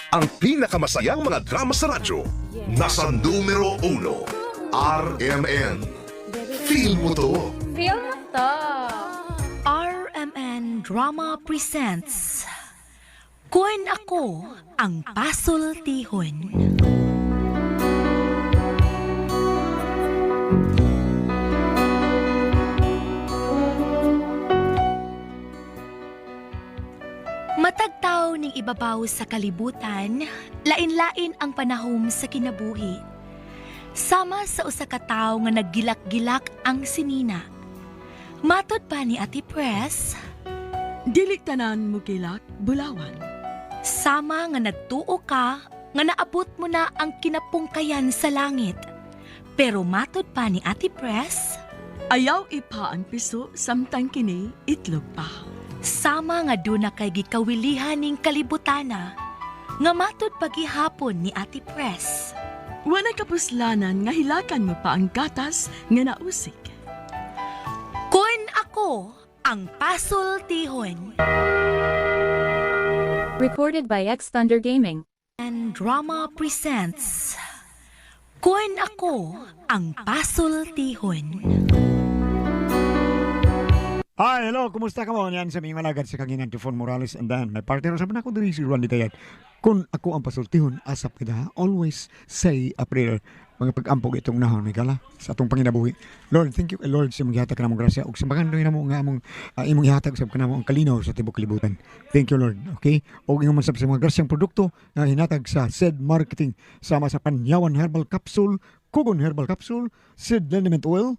Ang pinakamasayang mga drama sa radyo. Nasa numero 1, RMN. Feel mo to. Feel mo to. RMN Drama Presents Kun Ako Ang Pasultihon. Matagtaw ning ibabaw sa kalibutan, lain-lain ang panahom sa kinabuhi. Sama sa usa ka tawo nga naggilak-gilak ang sinina. Matod pa ni Ate Press, Dili tanan mo gilak, bulawan. Sama nga nagtuo ka, nga naabot mo na ang kinapungkayan sa langit. Pero matod pa ni Ate Press, Ayaw ipa ang piso samtang kini itlog pa. Sama nga doon na kay gikawilihan ning kalibutana, nga matod pagihapon ni Ate Press. Wala kapuslanan nga hilakan mo pa ang gatas nga nausik. Kun ako ang pasultihon. Recorded by X Thunder Gaming. And Drama Presents Kun Ako Ang Pasultihon. Hi, hello, kumusta ka mo? Yan sa mga malagad sa kanginan Tufon Morales and then may partner sa ako diri si Juan Ditayat. Kung ako ang pasultihon, asap kita, always say a prayer. Mga pag-ampog itong nahon ni gala sa atong panginabuhi. Lord, thank you, Lord, sa imong gihatag kanamong grasya ug sa magandoy namo nga among imong gihatag sab kanamo ang kalinaw sa tibuok kalibutan. Thank you, Lord. Okay? Og ingon man sab sa mga grasyang produkto nga hinatag sa SED Marketing sama sa Panyawan Herbal Capsule, Kugon Herbal Capsule, SED Liniment Oil,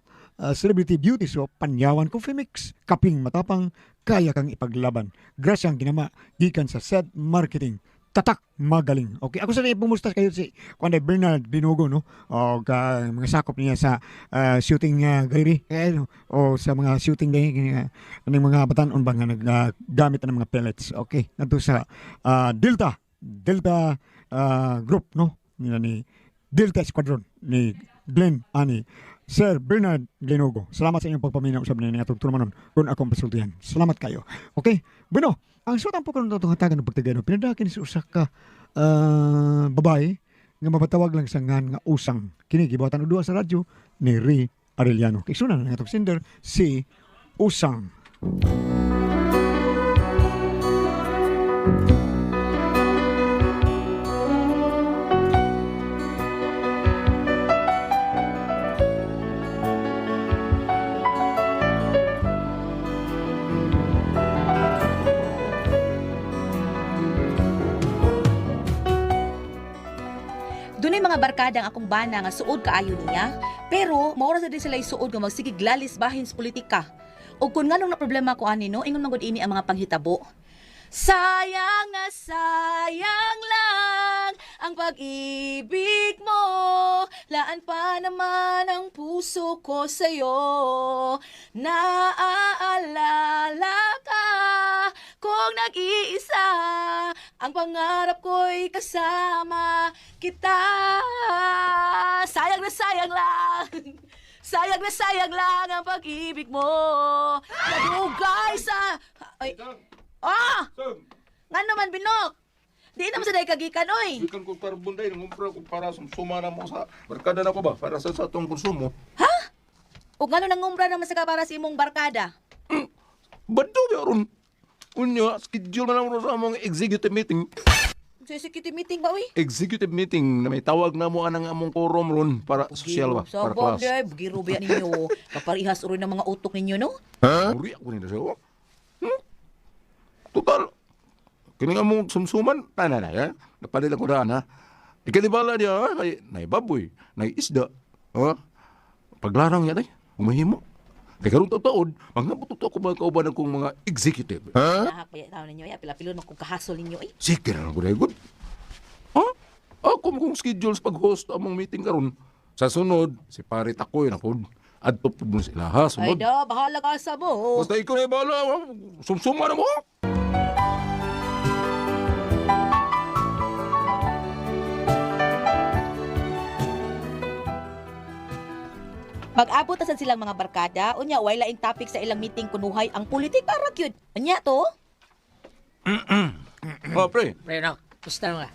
Celebrity Beauty Soap, Panyawan Coffee Mix, Kaping Matapang, kaya kang ipaglaban. Grasyang ginama, gikan sa SED Marketing. Tatak magaling. Okay, ako sa pumusta kayo si Kuan Bernard Binugo, no? O mga sakop niya sa shooting gallery eh, no? O sa mga shooting day ng mga batan-on ba nga naggamit ng mga pellets. Okay, nandito sa Delta Delta Group, no? Nila ni Delta Squadron ni Glenn ani Sir Bernard Glenogo. Salamat sa inyong pagpaminaw sa ni atong tulumanon kung akong pasultihan. Salamat kayo. Okay? Bueno, ang suot po karon itong hatagan ng pagtagano, pinadakin sa usa ka babae nga mabatawag lang sa ngan nga usang. Kini gibuhatan og duha sa radyo ni Ray Arellano. Kay sunan ang atong sender si Usang. Dunay mga barkada ang akong bana nga suod kaayo niya, pero maura sa din sila isuod nga magsigig lalis bahin sa politika. Ug kun nganong na problema ko ani no, ingon man gud ini ang mga panghitabo. Sayang na sayang lang ang pag-ibig mo. Laan pa naman ang puso ko sa'yo. Naaalala ka kung nag-iisa. Ang pangarap ko'y kasama kita. Sayang na sayang lang. Sayang na sayang lang ang pag-ibig mo. Nadugay sa... Ay, ah! Nga naman, Binok! Di naman sa dahil kagikan, oy! Gikan ko carbon day, nangumpra ko para sumsuma na mo sa barkada na ko ba para sa atong konsumo. O ngano nangumbra naman sa ka para sa imong barkada? Bado ba ron? Unya, schedule na naman sa among executive meeting. Sa executive meeting ba, uy? Executive meeting na may tawag na mo anang among quorum ron para social ba, Sa para class. bagay, bugiro ba yan ninyo? Kaparihas uroy ng mga utok ninyo, no? Muri ako nila sa'yo. Hmm? Total, kini nga mong sumsuman, na na na, eh? Napadila ko daan, ha? Ikanibala niya, ha? Kay, naibaboy, naiisda, ha? Paglarang niya, day, umahimo. Kay karong taon, mga to ako mga kauban akong mga executive. Ha? Nahak pa tao ninyo, ay. Pila-pilo na kong kahasol ninyo, eh. Sige na lang ko good. Ha? Ako mo kong schedule sa pag-host among meeting karon. Sa sunod, si pare Takoy na pod. Adto pod mo sila, ha? Ay Sunod. da, bahala ka sa mo. Basta ikaw na bahala, ha? Sumsuma na mo. Mag-abot na sad silang mga barkada, unya way laing topic sa ilang meeting kunuhay ang politika ra gyud. Unya to? Oh, pre. Pre, no. Gusto nga.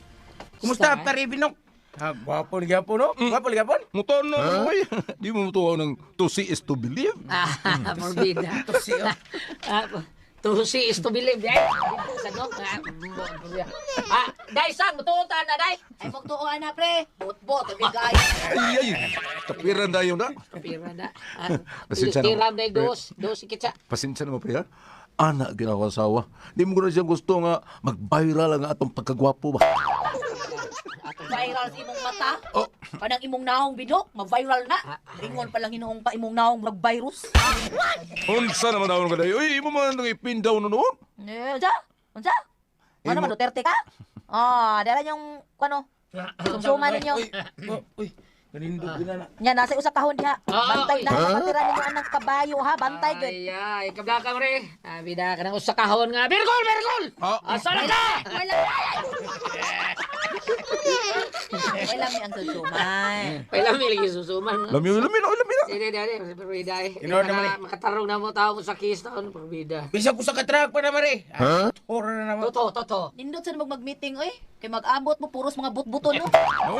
Kumusta, pare Binok? Ha, gwapo ni gapon, no? Gwapo ni gapon? Muton no, oy. Di mo mutuwa ng to see is to believe. Ah, morbida. To see, oh. Ah, to see is to believe. Eh, sa no? Ah, dai sang mutuon ta na dai. Ay, magtuoan na, pre. Bot-bot, bigay. Ay, ay. Kapiran dayon na. Pira na. Ah, Pasensya na. Tiram dai dos, dos kitsa. Pasensya na mo, pre, ha? Ana, ginawa asawa. Di mo ko na siya gusto nga mag-viral ang atong pagkagwapo ba? Viral sa imong mata. Oh. Kanang imong naong bidok, ma-viral na. Ingon pa lang hinuong pa imong naong mag-virus. Unsa naman daw ka dayo? Uy, imo man ang ipin down noon. Eh, unsa? Unsa? Ano man, Duterte ka? Ah, dala yung, ano, sumsuman ninyo. Uy, oh, uy. Ganindog na na. Nya, nasa usa kahon diha. Ah, Bantay uy. na, kapatira ninyo anang kabayo ha, bantay gud. Ay, ay, kabla ka pre. Ah, bida ka nang usa kahon nga. Birgol, birgol. Ah. Asa na ka? Wala. Wala mi ang susuman. Wala mi lagi susuman. Lami, lami na, lami na. Sige, dali, perbida eh. Tinuod naman eh. Makatarong na mo tao mo sa kis taon, perbida. Bisag ko sa katrak pa na, mare. Ha? Toro na naman. Toto, toto. Nindot sa mag-meeting oy. Kay mag-abot mo puros mga butbuton no.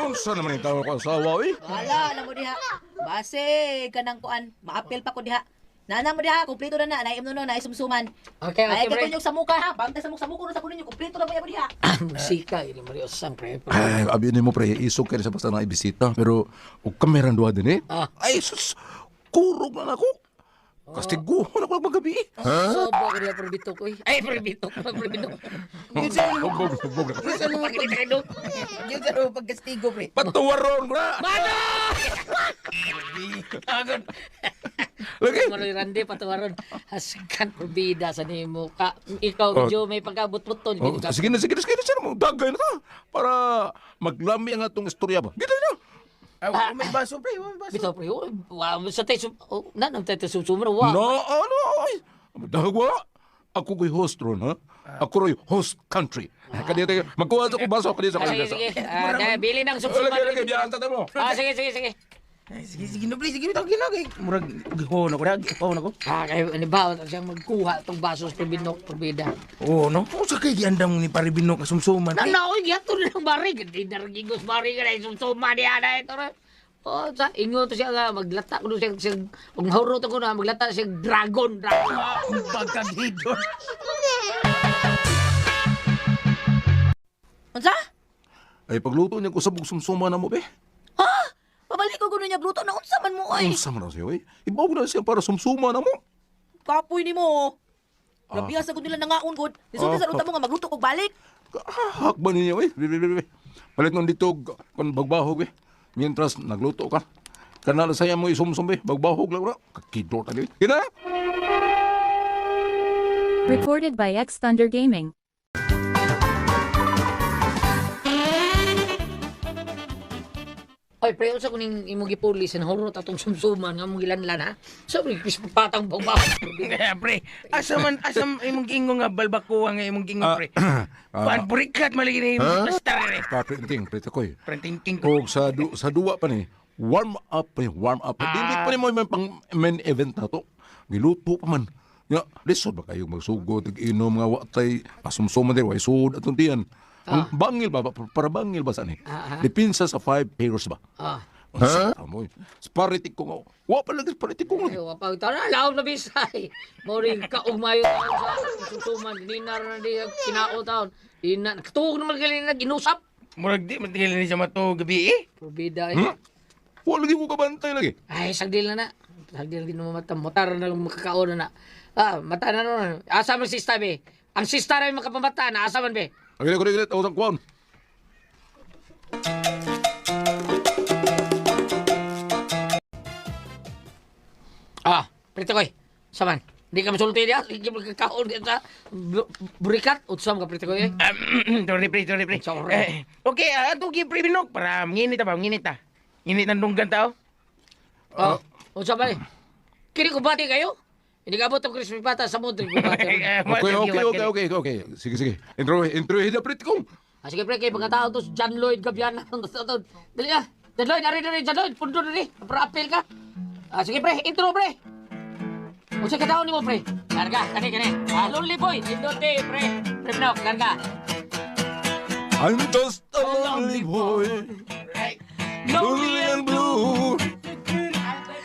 Unsa naman yung tao ko asawa, uy? Wala alam mo diha. Base kanang kuan, maapil pa ko diha. Nana mo diha, kumpleto na na, naim no no, naisumsuman. Okay, Ay okay, pre. kay kunyog sa muka ha, bantay sa muka sa muka sa kuninyo, kumpleto na ba mo diha. Musika, ini Mario Sang, pre. Ay, abi ni mo pre, isog kayo sa basta na ibisita. Pero, og kameran duha din eh. Ah. Ay, sus, kurog na ako. Kastiguhon ako magabi. Sobo ko niya, perbitok, uy. Ay, perbitok, perbitok. Hugbog, hugbog na. Sa mo Pagkita kayo dong. Yun sa mo pagkastigo, pre. Patuwaron ko na! Mano! Agad. Lagi! Maroy Rande, patuwaron. Haskan, perbida sa nimo ka. Ikaw, Oh. medyo may pagkabot-buton. Oh, sige na, sige na, sige na, sige na. Dagay na ta. Para maglami ang atong istorya ba. Gita na! Ah, may baso, pre. May baso. Bitaw, pre. Uy, Wow, sa tayo, oh, nanong tayo susumro. Wow. No, ano, ay. Dahagwa. Ako ko'y host ron, ha? Ako ro'y host country. Kadiya tayo, magkuha sa ko baso, kadiya sa Ah, ko sige, sige. Ah, dahil bili ng Lagi, sumsuman. lagi, biyahan ta mo. Ah, sige, sige, sige. Ay, sige, sige na, pre. Sige, tawag na. Kay murag, gihon ako na. Gihon ako. Ah, kayo, ano ba, siyang magkuha itong baso sa Prebinok, Prebida. Oo, no? Kung sa kay giandam ni pare Binok kasumsuman, Na, pre. na, oy, giyato na ng bari. Hindi na rin bari ka na, isumsuma niya na ito. Oh, sa ingon to siya nga maglata ko siya siya ug mahurot ko na maglata siya dragon dragon. Ah, Pagkagidon. Unsa? Ay, pagluto niya ko sa sumsuma na mo, be. Ha? Pabalik ko kuno niya gluto na unsa man mo oy. Unsa man na siya, eh? Ibaw na siya para sumsuma na mo. Kapoy nimo. Grabe sa gud nila nangaon gud. Nisulti sa ruta mo nga magluto kog balik. Hakba ninyo, eh. Be, be, be, be. Palit nun dito, kon bagbahog, eh. Mientras nagluto ka. Kanala saya mo isumsum, eh. Bagbahog lang, na. Kakidor tayo, eh. Kina! Recorded by X Thunder Gaming. Oy, pre, unsa kuning imong gipuli sa nahurot atong sumsuman nga among gilanlan ha? Sobre crispy patang bawbaw. Eh, pre, asa man, asa man imong giingon nga balbakuha nga imong giingon, pre. Kuan burikat malagi ni imong plastar, pre. Pa-printing, prito ko, eh. Printing ko. Og sa, du, sa duwa pa ni, warm up pa ni, warm up. Ah. Dili pa ni mo may pang main event na to. Giluto pa man. Ya, lisod ba kayo magsugod, inom nga watay, pasumsuman din, way sud atong tiyan. Ang bangil ba, para bangil ba sa ni? Dipinsa sa 5 pairs ba? Ah. Huh? Mo, sparitik ko nga. Wa pa lagi sparitik ko nga. Ay, wa pa tara laom na bisay. Mo rin kaugmayo taon sa sumsuman dinar na di kinao taon. Di na katuog naman gali na ginusap. Murag di man tinggal ni siya mato gabi eh. Perbida eh. Hmm? Wa lagi ko kabantay lagi. Ay, sagdil na na. Sagdil na mata. Motar na lang makakaon na na. Ah, mata na nun. Asa man sista be? Ang sista rin makapamata na. Asa man be? Ang gila ko rin, ako sa kuwan. Ah, prito koy. Saman. Hindi ka masulti niya. Hindi ka makakaon ka sa burikat. Utsam ka, prito koy. Eh. Ah, sorry pre, sorry pre. Sorry. Eh, okay, ato gi pre Binok para nginit ta ba, nginit ta. Nginit ang dunggan tao. Oh, utsam ba eh? Kini kubati kayo? Hindi ka abot ang crispy pata sa mundo. Kubati. Eh, Okay, okay, okay, okay, okay. Sige, sige. Intro, intro, hida prit ko. Ah, sige pre, kay pagkatao to si John Lloyd Gabiana. Dali na. John Lloyd, ari ari John Lloyd, pundo dali. Para apel ka. Ah, sige pre, intro pre. Unsa ka taon nimo pre? Larga, kani kani. Ah, Lonely Boy, indote pre. Pre no, larga. I'm just a lonely boy, lonely and blue.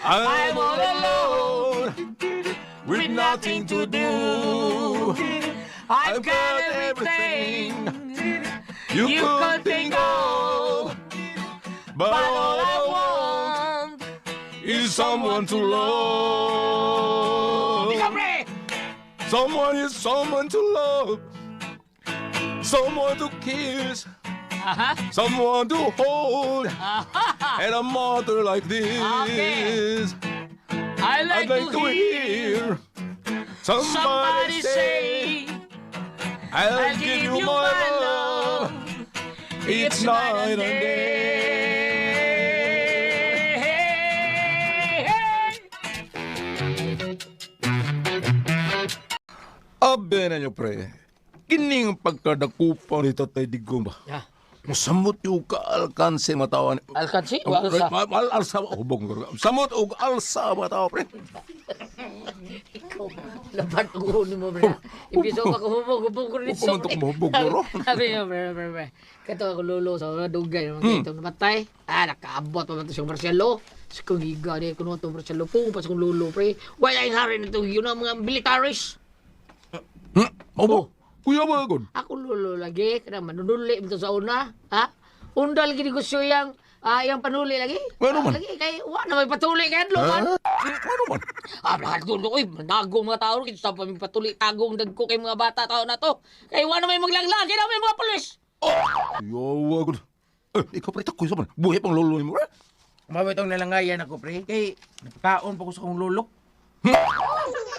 I'm all alone with nothing to do. I've got everything you could think of, but all I want is someone to love. Ikaw, pre! Someone is someone to love, someone to kiss, someone to hold, and a mother like this. Okay. I like, I'd like to hear somebody say, I'll give you my love each night and day. Abe na nyo, pre. Kining pagkadakupa ni Tatay Digong ba? Yeah. Musamot yung kaalkanse matawan. Alkansi? O alsa? Alsa. Hubong. Samot og alsa mga tao, pre. Ikaw, laban ang ulo mo, pre. Ibig ko hubog, hubog ko rin. Huwag man to kumahubog, bro. Sabi niyo, pre, pre, pre. Kato ako lulo sa mga dugay. Mga itong namatay. Ah, nakaabot pa man to siyang martial law. Sa kong higa, di ko naman itong martial law. Pung pa sa kong lulo, pre. Wala yung hari na ito. Yun ang mga militaries. Opo. Kuya ba gud? Ako lulo lagi. Kaya manunuli ito sa una. Ha? Undal gini gusto yang yang panuli lagi. Ano man? Lagi kay wa na may patuli kay adlaw man. Ano man? Ah, lahat doon, uy, nagong mga tao, kita sa paming patuli, tagong dagko kay mga bata tao na to. Kay wa na may maglanglang, kay na may mga pulis. Yawa gud. Eh, ikaw pre takoy sa man. Buhi pang lolo nimo, pre. Mao itong nalangayan ako, pre. Kay napakaon pa ko sa kong lulok.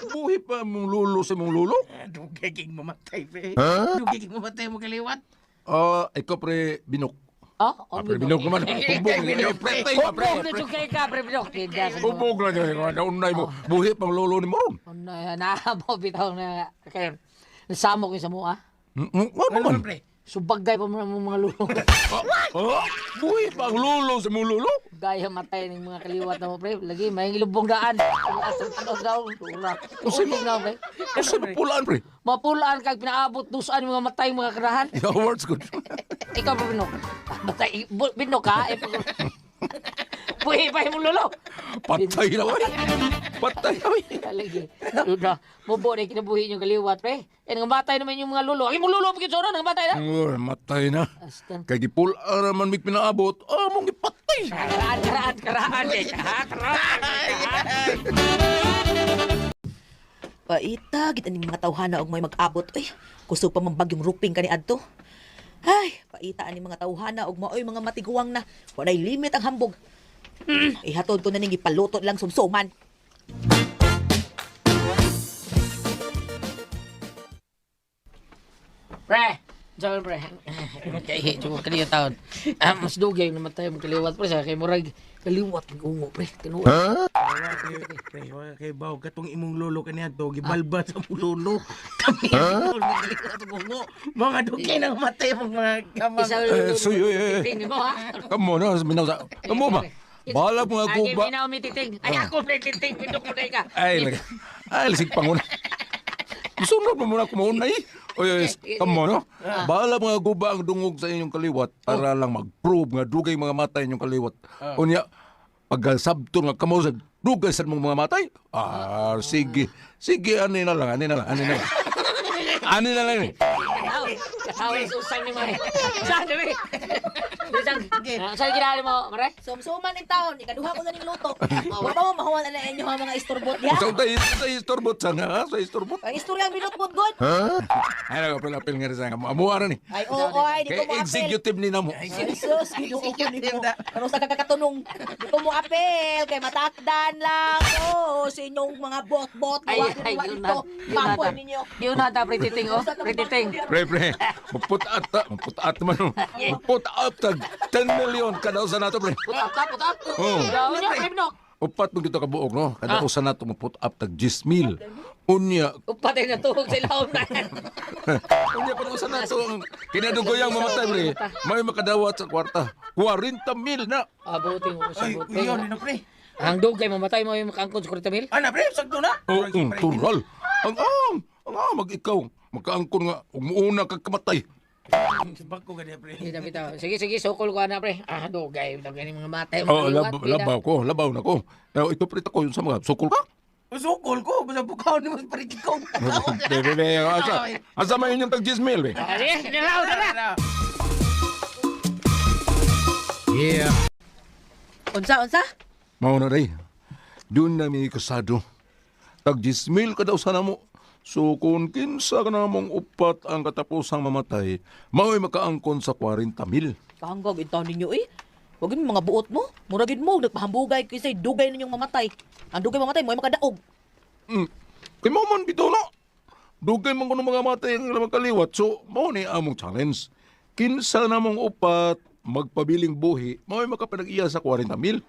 Buhi pa mong lolo sa mong lolo? Dugay king mamatay, pre. Dugay king mamatay mo kaliwat. Ah, ikaw pre binok. Ah, Ah, pre binok naman. Hubog. Eh, pre, tayo ka, pre. Hubog na sugay ka, pre, binok. Hubog lang yun. Naunay mo. Buhi pang lolo nimo ron. Na, na, mo bitaw na, kay, nasamo ko sa mua. Ano man? Pre, Subagay pa mo ng mga lulo. Ah, buhi pa ang lolo sa mong lolo? Gaya matay ng mga kaliwat na mo, pre. Lagi, may ilubong daan. Asang tanaw daw. Ura. Unsay Uling na, pre. Unsay mapulaan, pre? Mapulaan kag pinaabot dusan mga matay mga kanahan. Yeah, words good. Ikaw pa binok. Matay, binok ka. Eh, buhi pa yung lolo. Patay na, oy. Patay na, oy. Lagi. Luna, mubo na kinabuhi yung kaliwat, pre. Eh, nangamatay naman yung mga lolo. Ang imong lolo, pagkit sora, nangamatay na. Uy, matay na. Astan. Kay gipul-an naman mig pinaabot, among gipatay. Karaan, karaan, karaan. Eh, karaan, karaan. Paita, gid aning mga tawhana og may mag-abot oy. Kusog pa man bagyong ruping kani adto. Ay, paita ani mga tawhana og maoy mga matiguang na. Walay limit ang hambog. Ihatod ko na ning gipaluto lang sumsuman. Pre, sabi pre, kay chugo kaniya taon. Ah, mas dugay yung namatay mo kaliwat pre sa kay murag kaliwat ng ungo pre. Tinuod. Pre, wala kay baw katong imong lolo kaniya to gibalba sa imong lolo. Kami kaliwat og ungo. Mga dugay nang matay mong mga kamang. Isa Eh, suyo, eh, eh. Titing mo ha. Kamo na, minaw sa... Kamo ba? Bahala mga Ay, guba. minaw mi titing. Ay, ako pre titing pindok mo ka. Ay, ay, lisig panguna. Sunod mo muna kumuuna eh. Oy, oy, kamo no? Bahala mga guba ang dungog sa inyong kaliwat para lang mag-prove nga dugay mga matay inyong kaliwat. Unya, pagkasabto nga kamo sa dugay sa mong mga matay. Ah, sige. Sige, ani na lang, ani na lang, ani na lang. Ani na lang eh. Kataw, kataw sa usang ni Mare. Saan dali? Saan? Saan ginahali mo, Mare? Sumsuman in taon, ikaduha ko na ning luto. Wa pa mo mahuwan na inyo ang mga istorbot diha. Sa sa sa istorbot sa nga, sa istorbot. Ang istorya ang binutbot god. Ay, nagapil-apil nga rin sa nga. Amuha na ni. Ay oo ay di ko Kay mo apel. executive ni namo. Ay sus, Ginoo ko nimo. Ano sa kakakatunong? Di ko mo apel kay matakdan lang. Oo, sa inyong mga bot-bot Ay, gawa ay, gawa yun na. dito. Papoy ninyo. Yun na ta, pre titing, oh. Pre titing. Pre, pre, maput at, maput at naman. Oh. Maput up tag 10 million kada usa nato, pre. Put up ka, put up. Oh. Daw niya, pre Binok. Upat mo dito kabuok, no? Kada usa nato maput up tag 10 mil. Unya, Upatay na tuhog sa ilawom na. unya pa usa nato ang kinadugoyang mamatay, pre. May makadawat sa kwarta. 40 mil na. Abuti mo sa Ay, buti. uyon na pre. Ang dugay mamatay mo yung makaangkon sa 40 mil. Ana pre, sakto na. Oh, tural. Ang mag ikaw, magkaangkon nga ug muuna kag kamatay. Sabak ko gani, pre. Bitaw, bitaw. Sige, sige, sukol ko na, pre. Ah, dugay. Dugay ni mga matay. Oh, labaw ko, labaw na ko. Pero ito pre ko yung sa mga sukol ka. Sukol ko, basta bukaw ni mas parit ko. Be, be, be, asa, asa man yun yung tag 10 mil, be. Ah, sige, dalaw, dalaw. Unsa, unsa? Mao na day. Doon na mi kasado. Tag 10 mil ka daw sana mo. So kung kinsa ka na mong upat ang katapusang mamatay, mao'y makaangkon sa 40 mil. Kahanggag intaw ninyo eh. Wag yun mga buot mo. Muragin mo, nagpahambugay kisay dugay ninyong mamatay. Ang dugay mamatay mo ay makadaog. Mm. Kay mao man bitaw na. Dugay man kuno mga matay ang ilang kaliwat. So mao ni among challenge. Kinsa na mong upat magpabiling buhi, mao'y makapanag-iya sa 40 mil.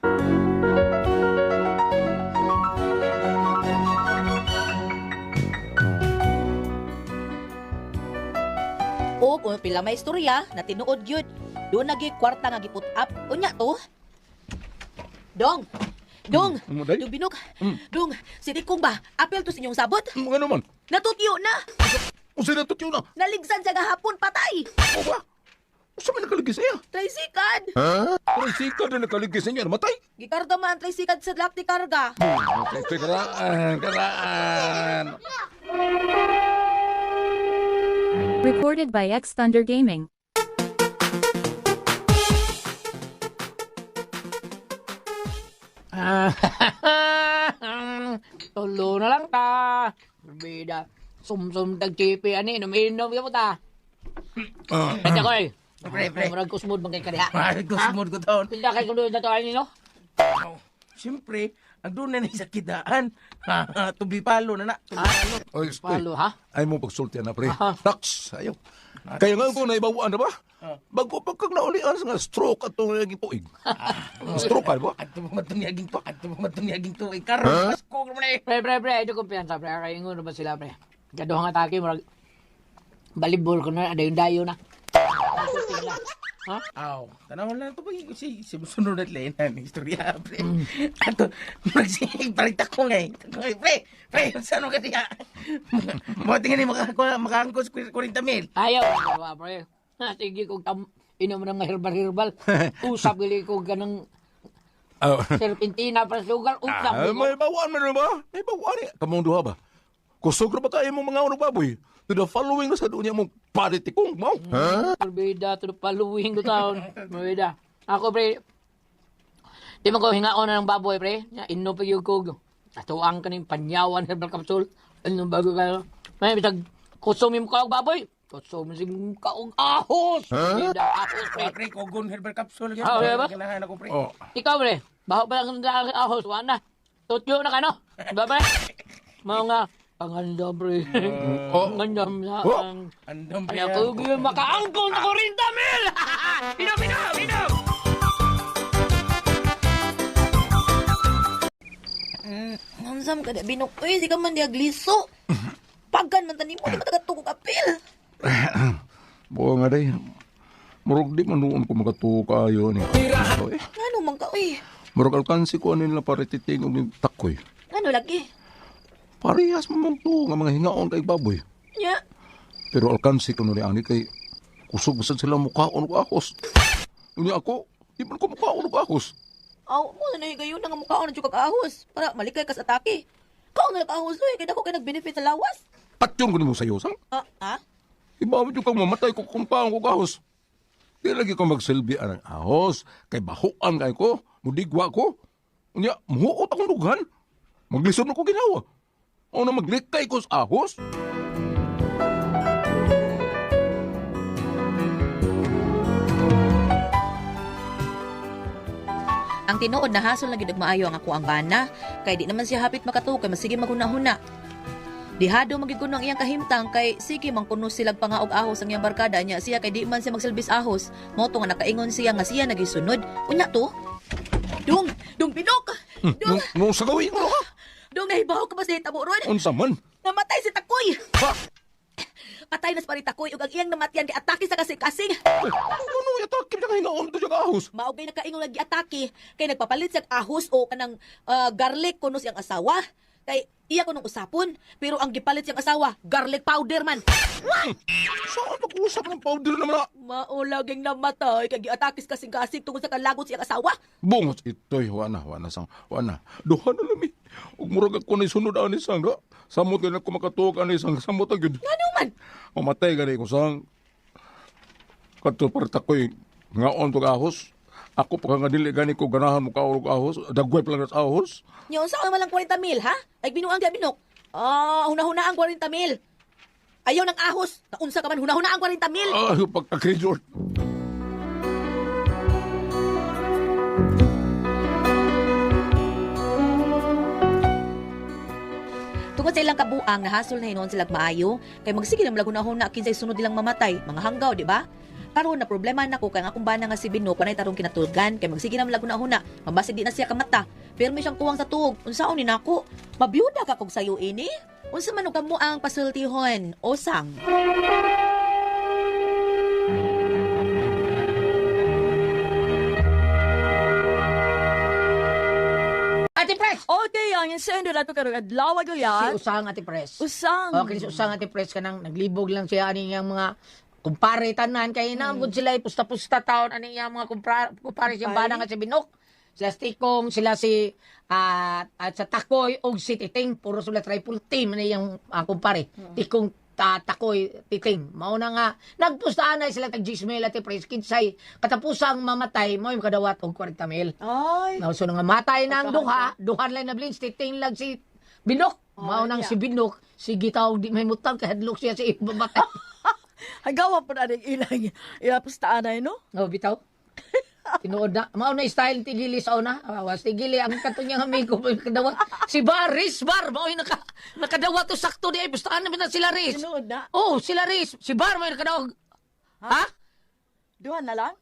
O kung pila may istorya na tinuod gyud. Doon nagi kwarta nga giput up. Unya to. Dong. Dong. Mo day? Dong binok. Dong, si Tikong ba? Apel to sa inyong sabot. Ano man? Natutyo na. Unsa na tutyo na? Naligsan siya gahapon patay. O ba? Unsa man nakaligis iya? Tricycad. Tricycle na nakaligis niya, namatay. Gikarga man ang tricycad sa lakti karga. Okay, karaan, karaan. Recorded by X Thunder Gaming. Ah, tulo na lang ta. Bida. Sumsum tag chipi ani, inom-inom ka mo ta. Ah, Pwede ko eh. Pre, pre. Murag kusmod man kay kaniha. Ay, kusmod ko taon. Pinda kay kundo na to ay nino. Oh, siyempre, ang doon na ni sa kidaan. Tubi palo na na. Tubi palo. Oy, Palo ha? Ay mo pagsulti na pre. Tax, ayaw. Kaya nga ko naibawaan na ba? Bago pa kag naulian sa nga stroke atong naging tuig. Stroke ka ba? Ato mo matungyaging to, ato mo matungyaging to. Ay, karon, Pasko naman eh. Pre, pre, pre, ito kumpiyansa pre. Kay ingon na ba sila pre? Kaduhang atake murag balibol ko na dayon dayo na. Ha? Aw, tanaw lang to pag si si sunod at lain na istorya pre. Ato magsig palit ako ngay. Pre, pre, pre, saan ka diya? Mo tingin ni maka makaangkos 40 mil. Ayaw, ba pre. Ha, sige kog tam inom ng herbal-herbal. Usap gali ko ganang Ah, serpentina pre sugar. Usap. ah, may bawaan man na ba? May bawaan eh. Kamong duha ba? Kusog ra ba kayo mong mga unog baboy? To the following na sa doon niya mong paritikong mo. Turbida, to the paluwing ko taon. Mabida. Ako, pre, di man ko hingaon na ng baboy, pre. Inom pa yung kog. Atuang ka ng panyawan herbal capsule. Ano bago ka? May bisag, kusum yung kaog baboy. Kusum yung kaog ahos. Huh? Ahos, pre. Pre, kogon herbal capsule. Ah, okay ba? Kailangan ako pre. Oh. Ikaw, pre. Baho pa lang ang ahos. Wala na. Tutyo na ka, no? Diba, pre? Mga pangandam, pre. Oh. Pangandam na Oh. ang... Andam pre. Kaya ko yun makaangkon sa 40 mil! Inom, inom, inom! Nansam ka na binok. Uy, di ka man diag liso. Pagkan man tanim mo, di ba tagatugog apil? Buo nga day. Murag di man noon ko makatuo kaayo ni. Eh, Ngano man ka, uy? murag alkansi ko ano nila parititing og takoy. Ngano lagi? Parehas man mong tuo nga mga hingaon kay baboy. Nya. Pero alkansi ko nuli ani kay kusog sad sila mukhaon og ahos. Unya ako, di man ko mukhaon og ahos. Aw, mo na nahigayon nga mukhaon na jud kag ahos para malikay ka sa atake. Kaon na lang ahos uy, kay dako kay nag-benefit sa lawas. Patyon ko nimo sayo sang. Ah, ah? Iba mo jud kang mamatay ko kung paon ko ahos. Di lagi ko magsilbi ang ahos, kay bahuan kay ko, mudigwa ko. Unya, muhuot akong dughan. Maglisod na ko ginawa. O na maglikay ko sa ahos. Ang tinuod na hasol na gid og maayo ang ako ang bana kay di naman siya hapit makatuo kay masige maghuna-huna. Dihado magiguno ang iyang kahimtang kay sige man kuno silag pangaog ahos ang iyang barkada niya siya kay di man siya magsilbis ahos. Mao to nga nakaingon siya nga siya nagisunod. Unya to. Dong, dong pinok. Dong, Nung sa gawin mo ka? dong nahibaw ka ba sa hitabo ron? Unsa man? Namatay si Takoy. Ha? Patay na sa pari Takoy ug ang iyang namatian kay atake sa kasing-kasing. Ano atake siya hingaon to siya ahos? Mao kay nakaingon nga giatake kay nagpapalit siya og ahos o kanang garlic kuno siyang asawa. Kay iya ko nung usapon, pero ang gipalit siyang asawa, garlic powder man. Saan pag-usap ng powder naman na? Mao laging namatay kay giatakis kasing-kasing tungod sa kalagot siyang asawa. Bungot ito'y, wana, wana sang, wana. Duha na lami. Ug murag ako na sunod ani sang, ga. Samot gani ako makatuog ani sang, samot agad. Ano man? Mamatay gani ko sang. Kadto parta ko'y ngaon tog ahos. Ako pa nga dili gani ko ganahan mo kaon og ahos. Dagway pa lang sa ahos. Nya unsa man lang 40 mil, ha? Ay binuang di binok. Ah, hunahuna ang 40 mil. Ayaw ng ahos. Naunsa ka man hunahuna ang 40 mil. Ay, pagka-resort. Tungod sa ilang kabuang nahasol na hinuon sila maayo kay magsige na malaguna-huna kinsay sunod nilang mamatay, mga hanggaw, di ba? Karon na problema nako kay ang akong bana nga si Bino panay tarong kinatulgan kay magsige na malaguna-huna, mabasig di na siya kamata. Pero may siyang kuwang sa tuog. Unsaon ni nako? Mabiyuda ka kog sayo ini? Unsa man og kamo ang pasultihon? Osang. Ate Pres! Okay, ang sendo na to karong adlaw Si gulyat. Usang Ate Pres. Usang. Okay, si Usang Ate Pres kanang naglibog lang siya ani iyang mga kumpare tanan kay naamgod sila pusta-pusta taon ani iyang mga kumpare siyang bana nga si Binok. Sila si Tikong, sila si at sa Takoy og si Titing, puro sila triple team ani iyang kumpare. Tikong Takoy, Titing. Mao na nga nagpustaan na sila tag 10,000 Ate Pres kinsay katapusang mamatay mo yung kadawat og 40 mil. Ay. Now, so nga matay na ang duha, duhan lang na blins, titing lang si Binok. Mao nang si Binok, sige tawag di may mutang, kahadlok siya sa ibabatay. Hagawa po na rin ilang ilapustaan ay, no? No, bitaw. Tinuod na. Mao na style tigili sa una. Awas tigili ang katong niyang amigo mo yung kadawat. Si Baris Bar mao yung nakadawat to sakto di ay bustaan naman na sila Riz. Tinuod na. Oh, sila Riz. Si Bar mao yung nakadawat. Ha? Duhan na lang?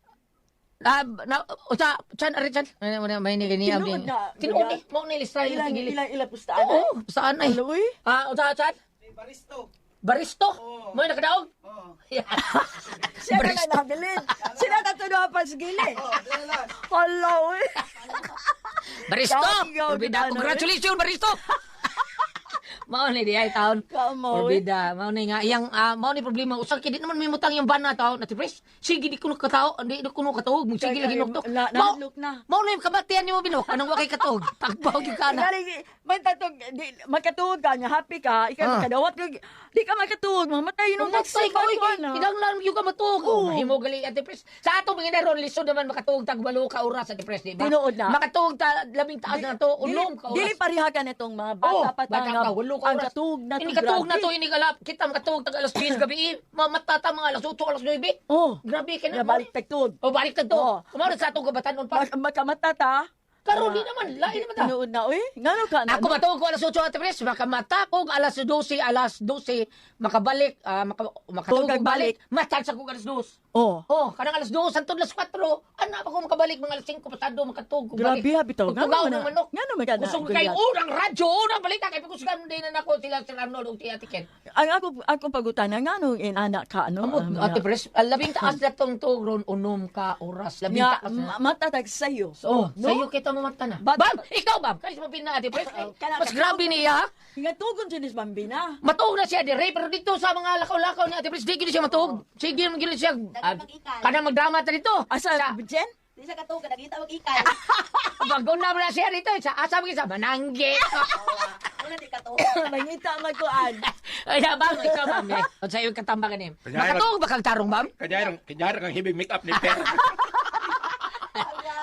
Ah, na, usa, chan, ari, chan. May ni gani Tinuod na. Tinuod eh. Mao na style Ilang, tigili. ilang ilapustaan ay? Oo, saan ay? Ano, uy? Ah, unsa chan? Baristo. Baristo? Oo. Mo nakadaog? Oo. Siya ka na nabilin. Sila ka tuno pa sa gili. Hala, uy. Baristo. Gaw, Orbida, gaw, congratulations Baristo. Mao ni di ay taon. Kamo, uy. Orbida, mao ni nga iyang mao ni problema usang kay di naman may mutang yung bana taon na tipres. Sige di kuno katao, di kuno katuog, mo sige lagi nuktok. Na- Mao nahadlok na. Mao na yung kabatian nimo binok, anong wa kay katuog? Tagbaw gyud ka na. Galing, may tatog, di, makatuog ka nga, happy ka, ikaw makadawat ka, di ka makatuog, mamatay nung Mamatay ka, oy, na. kinahanglan gyud ka matuog. Oh, mahimo gali Ate Pres. Sa ato mga naron lisod naman makatuog tag 8 ka oras Ate Pres, di ba? Tinuod na. Makatuog ta labing taas na to, unom ka oras. Dili pareha ka nitong mga bata Oh, pa ta bata nga ka, 8 ka ang oras. katuog na to. Ini katuog na grabe. to, ini kalap. Kita makatuog tag alas 10 gabi, eh. Mamata ta mga alas 8, alas 9. Oh, Grabe ka na. nga balik tagtuog. Oh, balik tag to. Oh. Kumaro sa atong kabatanon pa. Makamata ta. Karon di naman, lain naman ta. Tinuod na, uy. Ngano ka na? Ako matuog ko alas 8 Ate Pres, makamata ko alas 12, alas 12 makabalik, makatuog Tuog kog balik, matag sa kog alas 2. Oh. Oh, kanang alas 2 hantod alas 4. Ana pa ko makabalik mga alas 5 pasado makatug ko Grabe, balik. ha, bitaw. Ngano Pagtugaw man ng na- manok. ngano man ka na, Kusog kay Goliath? unang radyo, unang balita kay pagkusgan din na nako sila si Arnold ug si Ate Ken. Ang ako akong pagutana ngano inana ka ano? Amot, ang Ate mga- Pres, labing taas na tong tugron unom ka oras, labing Nga, taas na. matatag sa'yo. Oh, No? sa'yo kita mamata na. Bat- Bam, ikaw bam, kalis mo pina Ate Pres. Ay, Kana- Mas grabe niya. ha? Nga tugon siya ni Bambina. Matuog na siya dire pero dito sa mga lakaw-lakaw ni Ate Pres, di gid siya matuog. Sige man gid siya. Kanang magdrama ta dito. Asa, Jen? Di siya katuog, nagita mag-ikay. Pag na na siya dito sa asa mo sa Manangge. Wala di katuog. Mangita magkuan. Ay, bam, ikaw bam. Eh. Unsa imong katambagan ni? Makatuog ba kag tarong bam? Kanyari kang heavy makeup ni Per.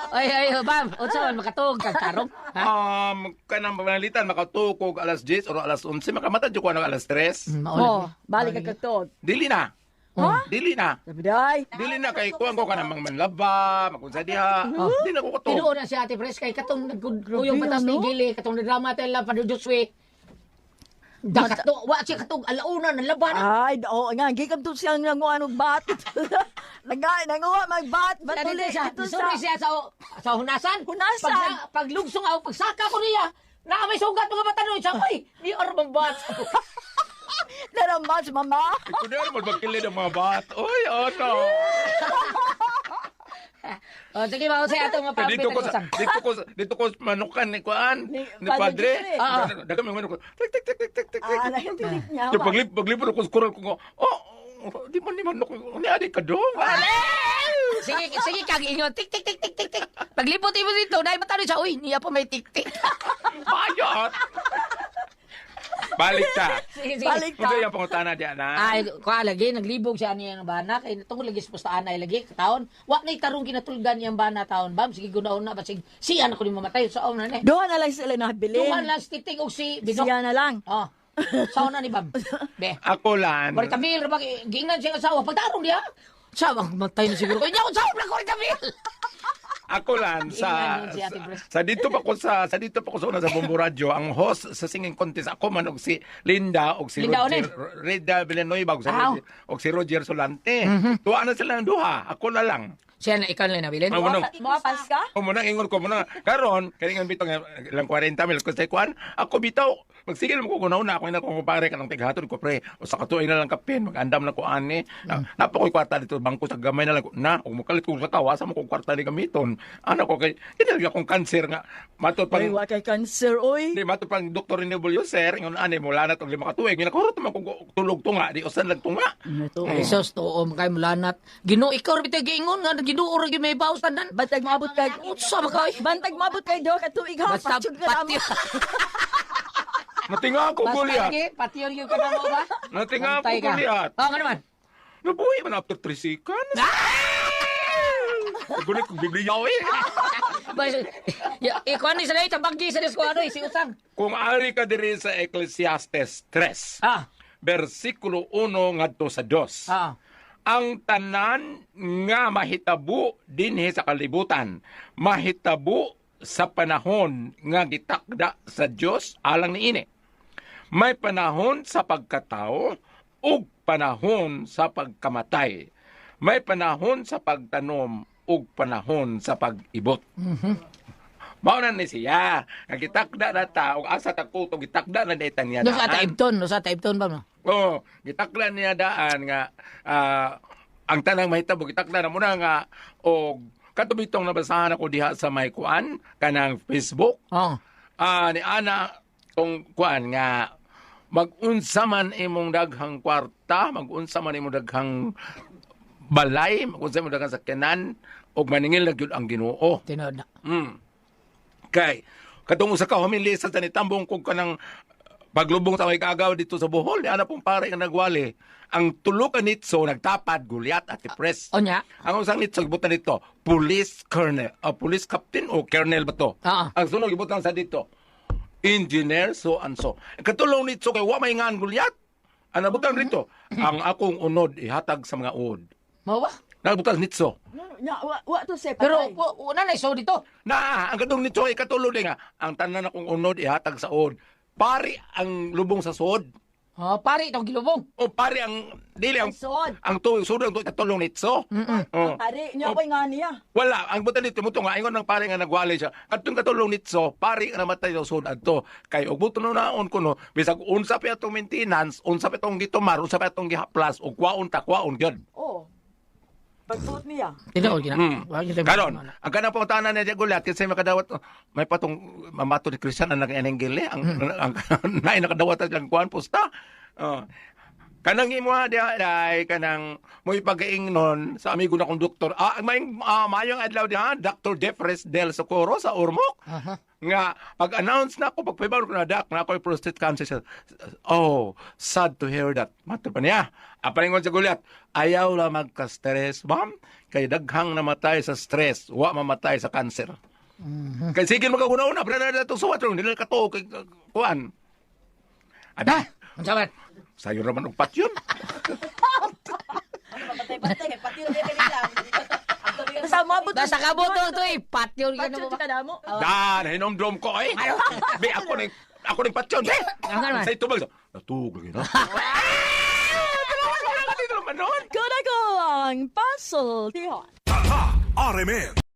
Ay, ay, bam, unsa man makatuog kag tarong? Ha? Kanang panalitan makatuog alas 10 or alas 11, makamata jud ko ng alas 3. Maulan. Oh, balik ka katuog. Dili na. Ha? Dili na. Sabi day. Dili na kay kuan ko kanang manlaba, makunsa diha. Dili na ko katuog. Tinuod na siya Ate Pres kay katong nagkuyong Grabe, batas ni ano? Gili, katong nadrama tayo lang Padre Josue. Dakato, wa siya katong alauna ng laban. Ay, oo nga, gikan to siyang nanguan og bat. Nanga nanguha magbat, Dito batuli siya, dito sorry sa. siya sa hunasan. Hunasan. Paglugsong ako, pagsaka ko niya, na may sugat mga bata nun. Siya, ay, di or bat. Naramas mama. Kunyari mo magkilid ang mga bat. Uy, ano? Oh, sige ba, Jose, ato nga Kay Dito ko sa usang. dito ko sa manukan ni kuan Ni ni padre. Padre. Ah, Daga may manok. Tik tik tik tik tik tik. Ah, lahi tinik niya. Yung paglipod ako sa kural ko nga, oh, di man ni manok ni adi ka dong. Sige, sige kag ingon. Tik tik tik tik tik tik. Paglipot imo dito, dai matano siya. Uy, niya pa may tik tik. Bayot. Balik ta. Sige, sige. Balik ta. Unsa yung pangutana diyan na? Ay, kuha lagi naglibog siya niya ang bana kay tungod lagi sa pustaan ay lagi taon. Wa nay tarong kinatulgan niyang bana taon bam. Sige guna-una basig siya na ko ni mamatay sa na ni. Doon na lang sila nabilin. Tuman lang si Titing og si Binok. Siya na lang. Oh. Sao na ni Bam. Be. Ako lan. 40 mil ra ba giingnan siya ang asawa pagtarong diha. Sa matay na siguro. Kanya ko sa na 40 mil. Ako lan sa Ingnan yun si Ate Pres. sa dito pa ko sa sa dito pa ko sa una sa Bombo Radyo ang host sa singing contest ako man og si Linda og si Linda Roger Onen. Reda Villanueva og si Aw. Roger, og si Roger Solante. Tuwa na sila ng duha, ako na lang. Siya na ikaw lang nabilin. Ang munang Mga ka? O muna ingon ko muna karon kay ingon bitaw nga ilang 40 mil ko sa kuan ako bitaw magsigil mo ko kunaw na ako ina ko kumpare kanang tighatod ko pre usa ka tuig na lang kapin magandam na ko ani mm. Napa ko'y kwarta dito bangko sa gamay na lang ko na ug mokalit ko sa kawa sa mo kong kwarta ni gamiton ana ko kay kinahanglan akong kanser nga matod pang Uy, wa kay cancer, oy. Di mato pang doktor ni Bulyo sir ingon ani mula na tong 5 ka tuig ginakurot man ko tulog tunga di usan lang tunga. Ito. Jesus, tuo man kay mulanat. Ginoo ikaw ra bitay giingon nga Ginoo ra gyud may bawas tanan. Bantag maabot kay Unsa ba kay? Bantag maabot kay do ka tuig ha. Basta Patyon ka na mo. pati. Natinga ako Basta Goliath. lagi, patiyon gyud ka na mo ba? Natinga ako Bantay ka. Goliath. Oh, nga naman. Nabuhi man after 3 seconds. Gulit kong Biblia eh. Basta, ya, ikuan ni sa lahi, tabanggi sa ko ano, eh, si Usang. Kung ari ka diri sa Ecclesiastes 3, Ah, versikulo 1 ngadto sa 2. ah. Ang tanan nga mahitabo dinhi sa kalibutan, mahitabo sa panahon nga gitakda sa Dios alang niini. May panahon sa pagkatao ug panahon sa pagkamatay. May panahon sa pagtanom ug panahon sa pag-ibot. Mao na ni siya. Nga gitakda na ta ug asa ta kuto gitakda na ni niya. No sa daan. taibton, no sa taibton ba no? Oo, gitakla niya daan nga ang tanang mahitabo gitakla na muna nga og katubitong nabasahan ako diha sa may kuan kanang Facebook. Oh. Ni ana tong kuan nga magunsa man imong daghang kwarta, magunsa man imong daghang balay, magunsa imong daghang sakyanan og maningil na gyud ang Ginoo. Tinuod na. Kay katong usa ka homili sa tanitambong kog kanang paglubong sa may kagaw dito sa Bohol, ni ana pong pare nga nagwali. Ang tulo ka nitso nagtapad Goliath at Press. Onya. Ang usang nitso gibutan dito, police colonel, police captain o colonel ba to? Ah. Ang sunod gibutan sa dito, engineer so and so. Katulong nitso kay wa may ngan Goliath. Ang nabutan dito, ang akong unod ihatag sa mga uod. Mao ba? Nabutan nitso. Nya, wa to say Pero patay. una na iso dito. Na, ang katong nitso ay katulong din nga. Ang tanan akong unod ihatag sa uod. Pari ang lubong sa suod. Oh, pare itong gilubong. O pari ang dili ang Ang suod. Ang tuig suod ang tuig katulong nitso. Oh. Pare, nya koy nga niya. Wala, ang butan dito mo nga ingon ng pare nga nagwali siya. Katong katulong nitso, pari ang namatay sa suod adto. Kay og buto naon kuno, bisag unsa pa atong maintenance, unsa pa atong gitumar, unsa pa atong gihaplas og kwaon ta kwaon gyud. Oh. Pagsuot niya. Tinuod gina. Mm. Wa gyud tayo Karon, maano. ang kanang pangutana niya Goliath kasi makadawat may patong mamato ni Christian ang nag-enenggel ang ang naay nakadawat ang kuan pusta. Oh. Kanang imo diha dai kanang mo'y pagaingnon sa amigo na kong doktor. May mayong adlaw diha Dr. Jeffres Del Socorro sa Ormoc. Nga pag-announce na ako pagpibawr ko na dak na ako'y prostate cancer siya. Oh, sad to hear that. Mato pa niya. Apalingon sa Goliath, ayaw la magka-stress, ma'am. Kay daghang namatay sa stress, wa mamatay sa cancer. Kay sige magkaguna-una, pero na itong suwat ron, hindi na katuo kay kuan. Ada, Unsa man? sayo raman og patyon. Patay-patay, kay pati rin kanila. Basta maabot Basta kabot to eh, patyon gyud na Patyon mo ba? ka na mo. Dan, hinomdom ko eh. Be, ako ning patyon. Be! Ang ano man? Sa itubag. Natug lagi na. Dito naman nun. Kuna ko ang puzzle. Tihon. Tatak RMN.